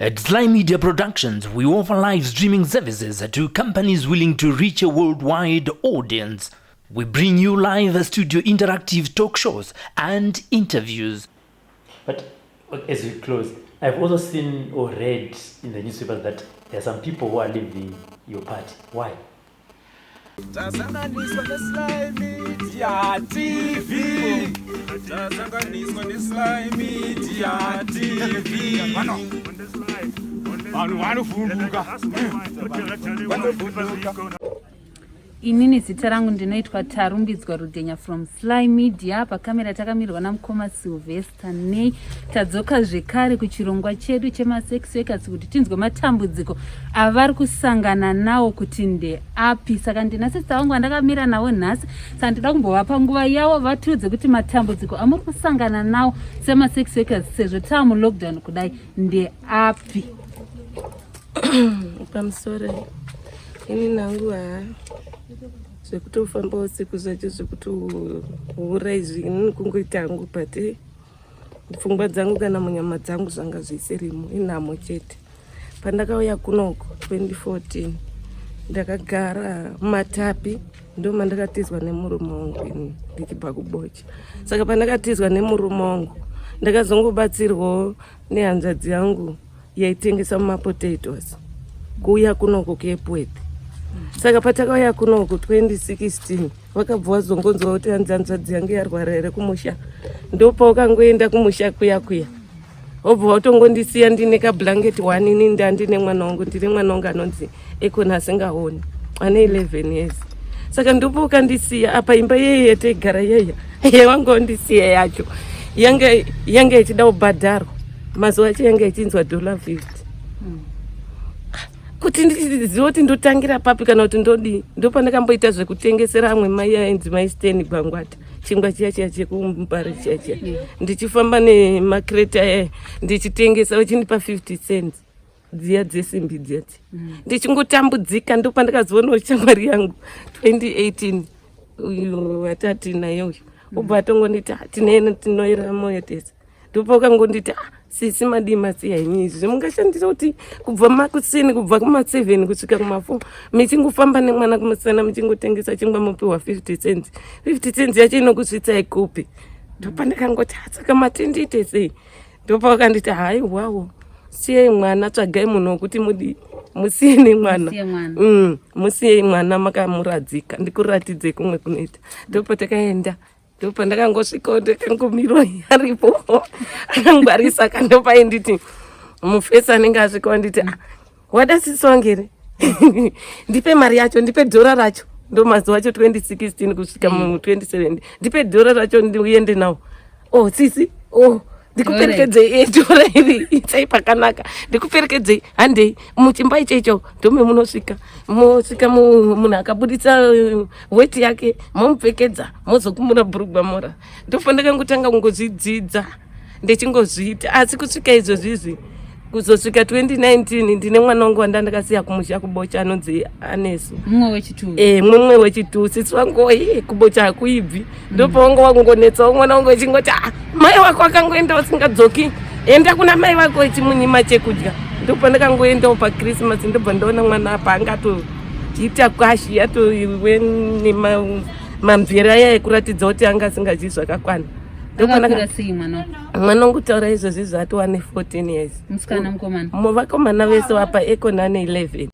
At Sly Media Productions, we offer live streaming services to companies willing to reach a worldwide audience. We bring you live studio interactive talk shows and interviews. But as we close, I've also seen or read in the newspapers that there are some people who are leaving your party. Why? Tasanganiswa neSly Media TV. Tasanganiswa neSly Media TV. Vanhu vanovhunduka. Vanovhunduka. Inini zita rangu ndinoitwa Tarumbidzwa Rudhenya from Sly Media. Pakamera takamirwa namukoma Sylvester Nei. Tadzoka zvekare kuchirongwa chedu chemasex workers kuti tinzwe matambudziko avari kusangana nawo kuti ndeapi. Saka ndina sista vangu vandakamira navo nhasi, saka ndida kumbovapa nguva yavo vatiudze kuti matambudziko amuri kusangana nawo semasex workers sezvo taa mulockdown kudai ndeapi. Pamusoro ini nangu haa zvekutofamba usiku zvacho zvekutohura izvi inini kungoita hangu but eh, pfungwa dzangu kana munyama dzangu zvanga zvisirimo inhamo chete. Pandakauya kunoko 2014 ndakagara mumatapi ndo mandakatizwa nemurume wangu ini ndichibva kubocha. Saka pandakatizwa nemurume wangu ndakazongobatsirwawo nehanzvadzi yangu yaitengesa mumapotatoes kuuya kunoko kuEpworth. Saka patakauya kunoko 2016 vakabva vazongonzwa kuti hanzi hanzvadzi yangu yarwara here kumusha, ndopaukangoenda kumusha kuya kuya wobva watongondisiya ndine kablanket one. Ini ndandine mwana wangu, ndine mwana wangu anonzi Ekon asingaoni, ane 11 years. Saka ndipo ukandisiya apa imba yeye yataigara yeya yawangondisiya yacho yanga ichida kubhadharwa mazuva acho yanga ichinzwa $50. Kuti ndizive kuti ndotangira papi kana kuti ndodii, ndopandakamboita zvekutengesera amwe mai ainzi mai Steni Gwangwata chingwa chiya chiya chekumbare chiya chiya, ndichifamba nemakreti aya ndichitengesa vachindipa 50 cents dziya dzesimbi dziya dziya. Ndichingotambudzika ndopandakazoonawo shamwari yangu 2018 uyu watati naye uyu, ubva atongonditi, "Ah, tine tinoera moyo tese." Ndopa ukangonditi, "Ah, sisi madii masiya henyu izvi zvemungashandisa kuti kubva makuseni kubva kuma7 kusvika kuma4 muchingofamba nemwana kumusana muchingotengesa chingwa mupiwa 50 cents, 50 cents yacho inokusvitsai kupi?" Ndopandakangoti, "Ah, saka matindiite sei?" Ndopa wakanditi, "Haiwawo, siyei mwana, tsvagai munhu wekuti mudi musiye nemwana." Musiye mwana. Musiyei mwana makamuradzika, ndikuratidzei kumwe kunoita. Ndopatakaenda, ndopandakangosvikawo ndakangomiro aripo akangwarisa. Kandopainditi mufesi anenge asvika wanditi, "Ah, wada sisi wangu here? Ndipe mari yacho, ndipe dhora racho." Ndo mazuva acho 2016 kusvika mu 2017. "Ndipe dhora racho ndiuende nawo." "Oh sisi, oh ndikuperekedzei, dhora iri itsai pakanaka, ndikuperekedzei, handei muchimba ichecho." Ndome munosvika, mosvika munhu akabuditsa weti yake, momupfekedza, mozokumura bhurugwa mora. Ndofa ndakangotanga kungozvidzidza ndichingozviita, asi kusvika izvozvizvi kuzosvika 2019 ndine mwana wangu wanda ndakasiya kumusha kubocha anonzi Anesu. Mumwe wechitu. Mumwe wechitu. Sisi wangu oye kubocha hakuibvi, ndopawanga wakungonetsawo mwana wangu echingoti, "Ah, mai wako akangoenda usingadzoki, enda kuna mai vako," echimunyima chekudya. Ndopandakangoendawo paChristmas, ndobva ndaona mwana apa angatoita kwashi atoiwe nemamvere aya ekuratidza kuti anga asingadyi zvakakwana. Akakura sei mwana? Mwana wangu taura izvozvi zvatova ne14 years. Musikana, mukomana? Vakomana vese wapa Ekon ane 11.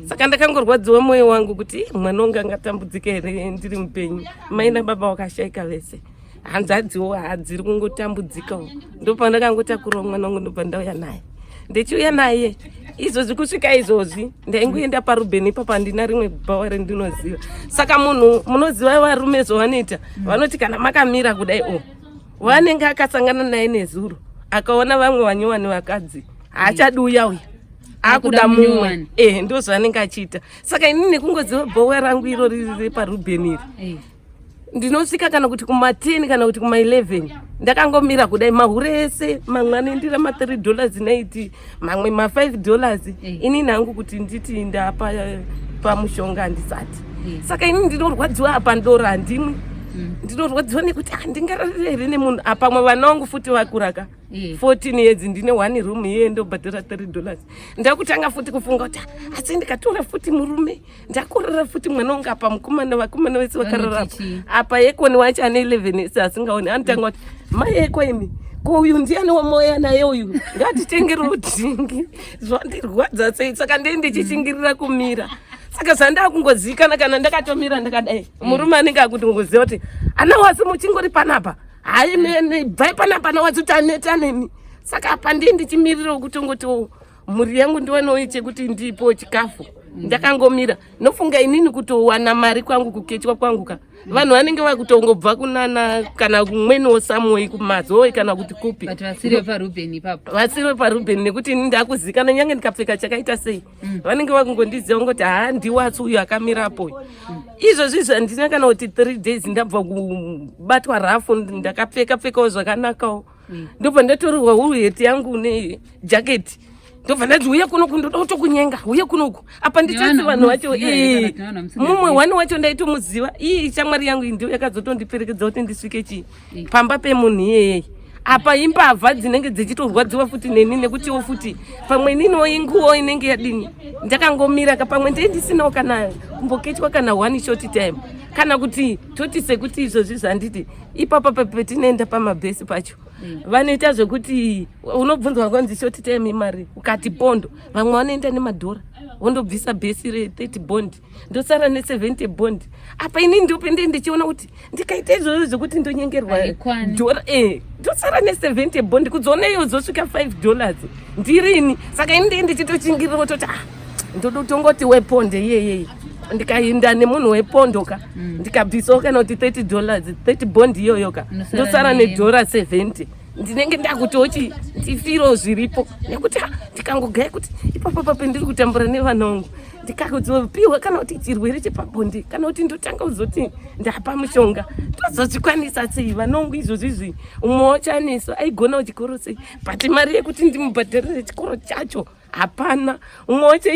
Saka ndakangorwadziwa mwoyo wangu kuti, "Ih, mwana wangu angatambudzika here ndiri mupenyu, mai nababa wakashaika vese, hanzvadziwo hadziri kungotambudzikawo." Ndopandakangotakurawo mwana wangu, ndobva ndauya naye. Ndichiuya naye izvozvi kusvika izvozvi ndaingoenda paRuben ipapo, handina rimwe bhawa rendinoziva. Saka munhu munoziva varume zvavanoita, vanoti kana makamira kudai o wanenge akasangana naye nezuro akaona vamwe vanyowani vakadzi haachadi uya uya, akuda Akuda mumwe. munyowani. Ndo zvaanenge achiita. Saka inini nekungoziva bhowa rangu iro riri repaRuben iri, ndinosvika kana kuti kuma10 kana kuti kuma11 ndakangomira kudai, mahure ese mamwe anoendera ma3 dollars 90, mamwe ma5 dollars. Inini hangu kuti nditi ndapa pamushonga handisati. Saka inini ndinorwadziwa apa ndoro handimwi. mm. Ndinorwadziwa nekuti handingararire here nemunhu apamwe vana vangu futi vakuraka 14 years, ndine one room iye ndobhadhara 3 dollars. Ndakutanga futi kufunga kuti asi ndikatora futi murume ndakurara futi mwana wangu apa mukomana, vakomana vese vakarara apa. Yekoni wacho ane 11 years asingaoni anotanga kuti mai yeko imi, ko uyu ndiani wamoya naye uyu, ngatitengerewo drink. Zvandirwadza sei, saka ndei ndichichingirira kumira. Saka zvandakungozikana kana ndakatomira ndakadai, murume anenge akutongoziva kuti ana wasi muchingori panapa. Hayi, bvai panapa ana wasi, taneta nemi. Saka apa ndii ndichimirirawo kutongotiwo mhuri yangu ndiwanewo chekuti ndipo chikafu. Ndakangomira nofunga inini kutowana mari kwangu kukechwa kwangu ka vanhu vanenge vakutongobva kunana kana kumweniwo samwei kumazoe kana kuti kupi. Vasiri paRuben ipapo. Vasiri paRuben, nekuti ini ndakuzikana nyange ndikapfeka chakaita sei, vanenge vakungondiziva ngoti haa, ndiwatsi uyu akamirapo. Izvozvi izvi handina kana kuti 3 days ndabva kubatwa rafu, ndakapfeka pfekawo zvakanakawo, ndobva ndatorerwa wool hat yangu nejaketi, ndobva ndati uye kunoku, ndoda kutokunyenga, uye kunoku. Apa ndichati vanhu vacho mumwe wani wacho ndaitomuziva, ii shamwari yangu ndiyo yakazotondiperekedza kuti ndisvike chii pamba pemunhu iyeyei. Apa imbavha dzinenge dzichitorwadziwa futi neni, nekutiwo futi pamwe ininiwo inguwo inenge yadini, ndakangomira ka pamwe ndee ndisinawo kana kumbokechwa kana one short time, kana kuti toti sekuti izvozvi zvanditi ipapa petinoenda pamabhesi pacho, vanoita zvekuti unobvunzwa kwanzi short time imari, ukati pondo, vamwe vanoenda nemadhora wondobvisa bhesi re30 bond, ndosara ne70 bond. Apa ini ndopende ndichiona kuti ndikaita izvozvo zvekuti ndonyengerwa dhora ndosara ne70 bond, kudziona iyo zosvika $5 ndirini. Saka ini ndee ndichitochingirira kutoti ah, ndodotongoti weponde iyeyei, ndikaenda nemunhu wepondo ka, ndikabvisawo kana kuti $30, 30 bond iyoyo ka, ndosara nedhora 70. Ndinenge ndakutochi ndifiro zviripo nekuti ndikangogaya kuti ipapo papo ndiri kutambura nevana vangu, ndikazopiwa kana kuti chirwere chepabonde, kana kuti ndotanga kuzoti ndapa mushonga, tozozvikwanisa sei vanongu izvozvo izvi? Umwe wacho aneso aigona chikoro sei, but mari yekuti ndimubhadharire chikoro chacho hapana. Umwe wacho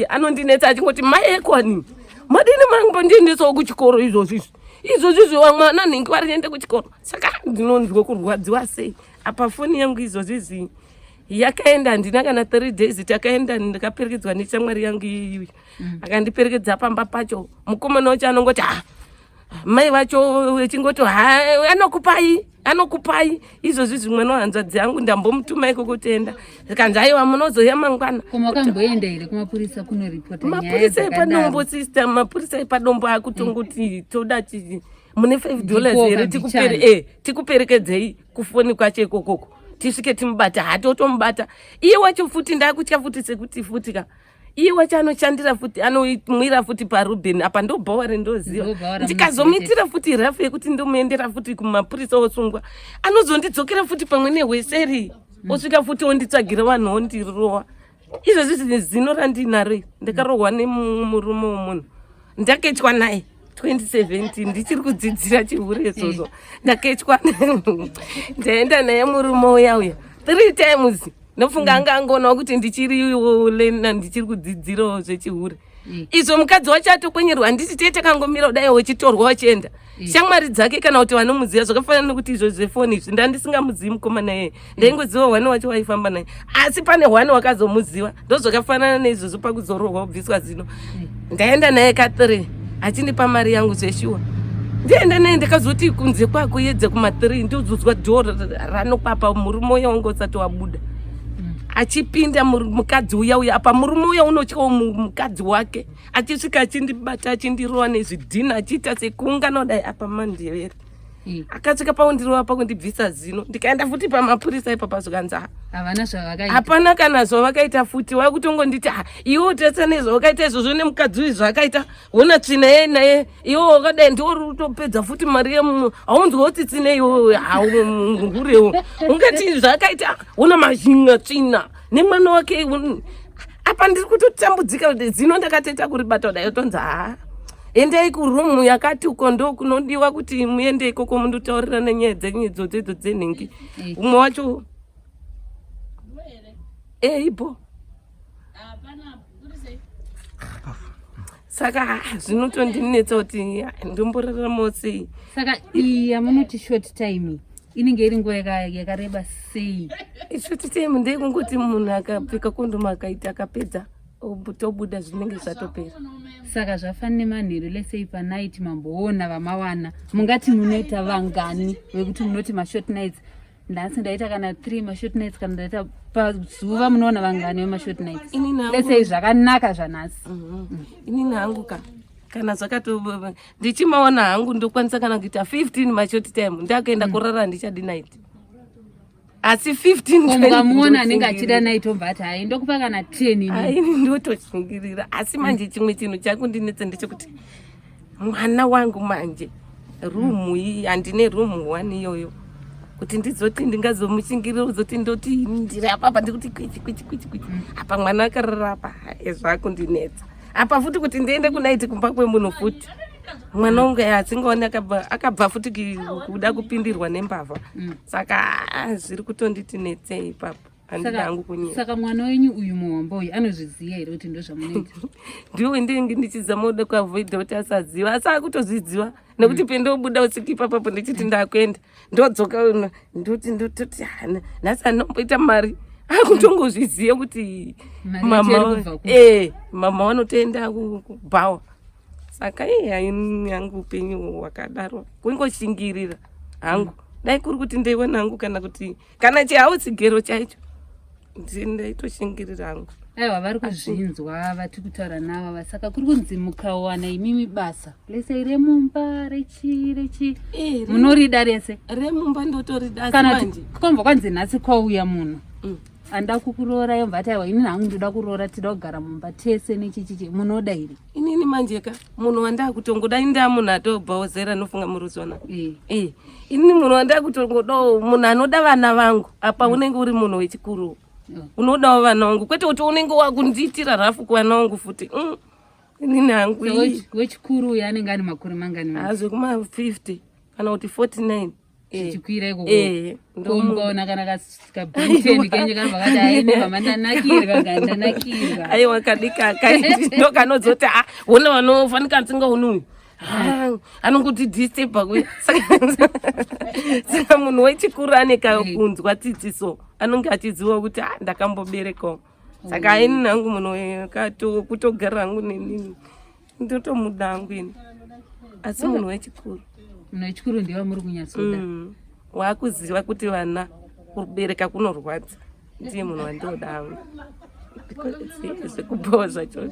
anondinetsa achingoti mai ekwani, madini mambondiendesawo kuchikoro izvozvo izvi izvozvo izvi, vamwe vana nhingi vari kuenda kuchikoro. Saka ndinonzwa kurwadziwa sei. Apa foni yangu izvozvo izvi yakaenda, handina kana 3 days takaenda, ndakaperekedzwa neshamwari yangu iyiyi, akandiperekedza pamba pacho. Mukomana wacho anongoti ah, mai vacho vechingoti ha, anokupai anokupai izvozvi zvimwe nohanzvadzi yangu ndambomutuma ikoko tenda, zvikanzi aiwa, munozoya mangwana. Ko makamboenda here kumapurisa kunoripota? Mapurisa epadombo, sister, mapurisa epadombo akutongoti toda mune $5 here tikuperekedzei kufoni kwacho ikokoko tisvike timubata. Hatotomubata iye wacho futi, ndakutya futi sekuti futi ka iye wacho anoshandira futi, anomwira futi paRuben apa, ndobhawa rendoziva. Ndikazomuitira futi rafu yekuti ndomuendera futi kumapurisa osungwa, anozondidzokera futi pamwe nehweseri, osvika futi onditsvagira vanhu ondirowa. Izvozvi zino randinaro ndakarohwa nemurume womunhu, ndakechwa naye 2017 ndichiri kudzidzira chihure izvozvo. Ndakechwa, ndaenda naye murume uya uya three times. Ndofunga anga angonawo kuti ndichiri lena, ndichiri kudzidzirawo zvechihure izvo. Mukadzi wacho atokwenyerwa, handiti tee takangomira kudai, wechitorwa wachienda, shamwari dzake kana kuti vanomuziva. Zvakafanana nekuti izvo zvefoni izvi ndandisingamuzivi mukomana iyeye, ndaingoziva hwani wacho waifamba naye, asi pane hwani wakazomuziva. Ndozvakafanana neizvozvo pakuzorohwa kubviswa zino. Ndaenda naye ka3 achindipa mari yangu zveshuwa, ndienda naye, ndakazoti kunze kwakuyedza kuma3 ndozozwa dhoo ranokwapa, murume uya wanga usati wabuda. Achipinda mukadzi uya uya, apa murume uya unotyawo mukadzi wake, achisvika achindibata, achindirova nezvidhina, achiita sekuungana kudai apa mandevere. Akasvika paundirova pakundibvisa zino, ndikaenda futi pamapurisa ipapa, zvikanzi "Ah, Havana zvavakaita. Hapana kana zvavakaita futi, wakutongonditi "Ah, iwe utetse nezvawakaita izvozvo nemukadzi uyu zvaakaita, wona tsvina yeye naye, iwe wakadai ndiwo uri kutopedza futi mari yemumwe, haunzwa kuti tsine iwewe haurewo ungati zvaakaita, wona mazhinga tsvina nemwana wake Apa ndiri kutotambudzika kuti zino ndakatoita kuribata kudai, otonzi haa, endai kurumu yakati uko, ndo kunodiwa kuti muende ikoko mundotaurira nenyaya dzenyu idzodzo idzo dzenhingi. Umwe wacho ipo. Saka ah, zvinotondinetsa kuti ah, ndomboraramawo sei. Saka iyi yamunoti short time inenge iri nguva yakareba sei? Short time ndeyekungoti munhu akapfeka kondomu akaita akapedza tobuda zvinenge zvatopera. Saka zvafani nemanheru lesei panight mamboona vamawana mungati munoita vangani vekuti munoti mashort nights nhasi ndaita kana 3 mashort nights kana ndaita pazuva munoona vangani vemashort nights lesei zvakanaka zvanhasi mhm. Inini hangu ka kana zvakato ndichimaona hangu ndokwanisa kana kuita 15 mashort time ndakuenda kurara ndichadi night asi 15 mukamuona anenge achida night obva ati hai ndokupa kana 10 ini aini ndotoshingirira asi manje chimwe chinhu chakundinetsa ndechekuti mwana wangu manje rumu iyi handine rumu one iyoyo kuti ndizoti ndingazomushingirira kuzoti ndoti ndiri apapa ndikuti kwichi kwichi kwichi kwichi apa mwana akarara apa zvakundinetsa apa futi kuti ndiende kunaiti kumba kwemunhu futi mwana wangu asingaoni akabva futi kuda kupindirwa nembavha saka zviri kutonditi netsei ipapo handida hangu kunyira. Saka mwana wenyu uyu muhombe uyu anozviziva here kuti ndozvamunoita? Ndiwo ndinenge ndichizama kuda kuavoida kuti asaziva asi akutozviziva nekuti pendobuda usiku ipapapo ndichiti ndakuenda ndodzoka ndoti ndototi nhasi anomboita mari akutongozviziva kuti mama eh mama vanotoenda kubhawa saka iye yangu upenyu hwakadaro kungoshingirira hangu dai kuri kuti ndeiwana hangu kana kuti kana chihausi gero chaicho ndaitoshingirira hangu. Aiwa vari kuzvinzwa vatiri kutaura navo saka kuri kunzi mukawana imimi basa lese remumba rechi rechi eh, munorida rese remumba ndotorida kana kwambva kwanzi nhasi kwauya munhu anoda kukuroora yobva ati aiwa inini hangu ndoda kuroora tida kugara mumba tese nechichichi munoda here? Inini manje ka munhu wandakutongoda inda munhu atobvawo zera nofunga muruzwana eh. eh inini munhu wandakutongodawo munhu anoda vana vangu apa unenge uri munhu wechikuru unodawo vana vangu kwete kuti unenge wakundiitira rafu kuvana vangu futi inini hangu wechikuru uyo anenge ane makore mangani? Azve kuma 50 kana kuti 49 zvichikwira ikoko mukaona kana kabhuteni kenyu kanobva kati aine mama ndanakirwa ndanakirwa aiwa kadika ndo kanozoti a hona vanofanika nsingaoni uyu anongoti disturba kuya saka munhu wechikuru ane kakunzwa tsitsi so anonge achiziva kuti a ndakamboberekawo saka aini nangu munhu kutogara hangu nenini ndotomuda hangu ini asi munhu wechikuru munhu wechikuru ndiye wamuri kunyatsoda waakuziva kuti vana kubereka kunorwadza ndiye munhu wandinoda hangu zvekubhowa zvacho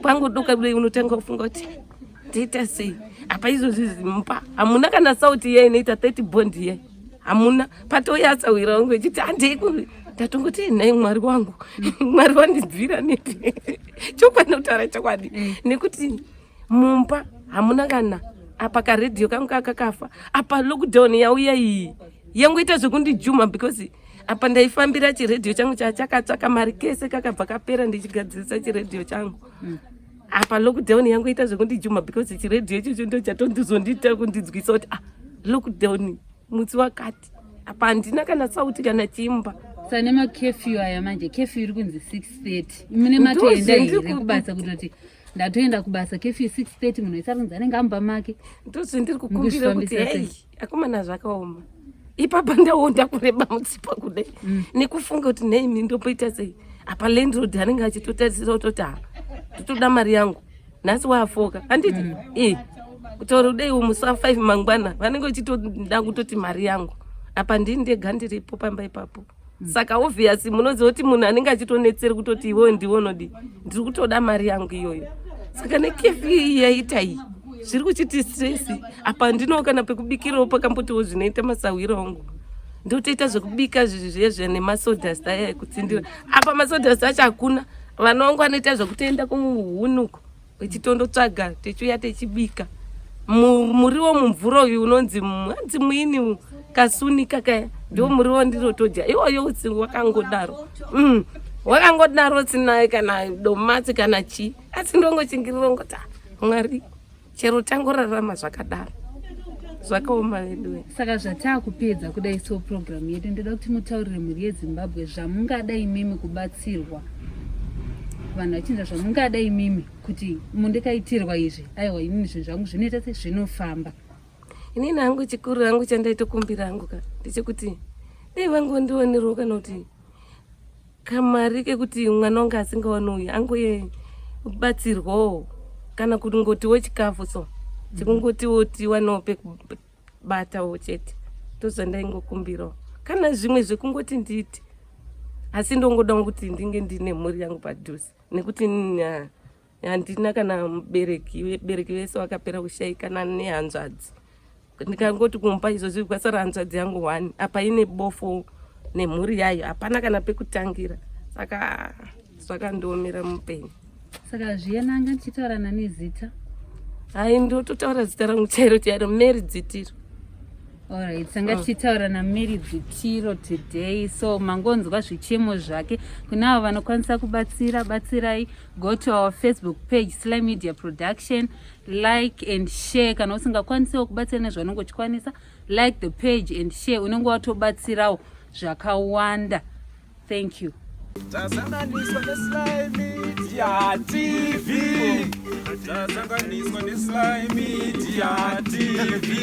kwangodoka kudai unotanga kufunga kuti ndoita sei apa izvozvi zimba hamuna kana sauti iya inoita 30 bond iya hamuna patouya asahwira wangu echiti handei ndatongoti nhai mwari wangu mwari wandibvira nepi chokwadi nokutaura chokwadi nekuti mumba hamuna kana apa karedhiyo kangu kakakafa apa lockdown yauya iyi yangoita zvekundijuma because apa ndaifambira chiredhiyo changu chachakatsvaka mari kese kakabva kapera ndichigadzirisa chiredhiyo changu apa lockdown yangoita zvekundijuma because chiredhiyo ichocho ndo chatondizondiita kundinzwisa kuti ah lockdown musi wakati apa handina kana sauti kana chimba. Sa nemakefyu aya manje kefyu iri kunzi 6:30 mune matoenda here kubasa kutoti ndatoenda kubasa kefyu 6:30 munhu wese ari kunzi anenge amumba make? Ndozvendiri kukumbira kuti hei akomana zvakaoma ipapa ndaonda kureba mutsipa kudai nekufunga kuti nei mi ndomboita sei apa landlord anenge achitotarisira kutoti ha ndotoda mari yangu nhasi waafoka handiti e kutaura kudai musi wa5 mangwana vanenge vachitoda kutoti mari yangu apa ndini ndega ndiripo pamba ipapo saka obvious munoziva kuti munhu anenge achitonetseri kutoti iwewe ndiwe unodi ndiri kutoda mari yangu iyoyo saka nekefi iyi yaita iyi zviri kuchiti stress apa ndinowo kana pekubikirawo pakambotiwo zvinoita masahwiro angu ndotoita zvekubika zvezve nemasodhast aya ekutsindira apa masodhast acho hakuna vana vangu vanoita zvekutoenda kumuhuni uko vechitondotsvaga tichiuya tichibika muriwo mumvura uyu unonzi hanzi muini kasuni kakaya ndo muriwo ndirotodya iwoyo utsi wakangodaro wakangodaro usina kana domasi kana chii asi ndongochingirira ngoti mwari chero tangorarama zvakadaro zvakaoma veduwe. Saka zvataakupedza kudai so program yedu ndoda kuti mutaurire mhuri yeZimbabwe zvamungada imimi kubatsirwa. Vanhu vachinzwa zvamungada imimi kuti mundikaitirwa izvi, aiwa, inini zvinhu zvangu zvinoita sezvinofamba. Inini hangu chikuru hangu chandaitokumbira hangu ka ndechekuti dai vangondionerawo kana kuti kamari kekuti mwana wangu asingaoni uyu angobatsirwawo, kana kungotiwo chikafu, so chekungotiwo tiwanewo pekubatawo chete. Ndozvandaingokumbirawo, kana zvimwe zvekungoti nditi, asi ndongodawo kuti ndinge ndine mhuri yangu padhuze, nekuti handina kana mubereki. Bereki vese vakapera kushaikana nehanzvadzi. Ndikangoti kumba izvozvi kwasara hanzvadzi yangu one, apa ine bofo nemhuri yayo, hapana kana pekutangira. Saka zvakandiomera mupenyu. Saka zviyananga ndichitaura nani zita? Hai, ndototaura zita rangu chairo chairo, Mary Dzitiro. Alright, sanga tichitaura naMary Dzitiro today. So mangonzwa zvichemo zvake. Kune avo vanokwanisa kubatsira, batsirai. Go to our Facebook page, Sly Media Production, like and share. Kana usingakwanisewo kubatsira nezvaunenge uchikwanisa, like the page and share, unenge watobatsirawo zvakawanda. Thank you. Tasanganiswa neSly Media TV. Tasanganiswa neSly Media TV.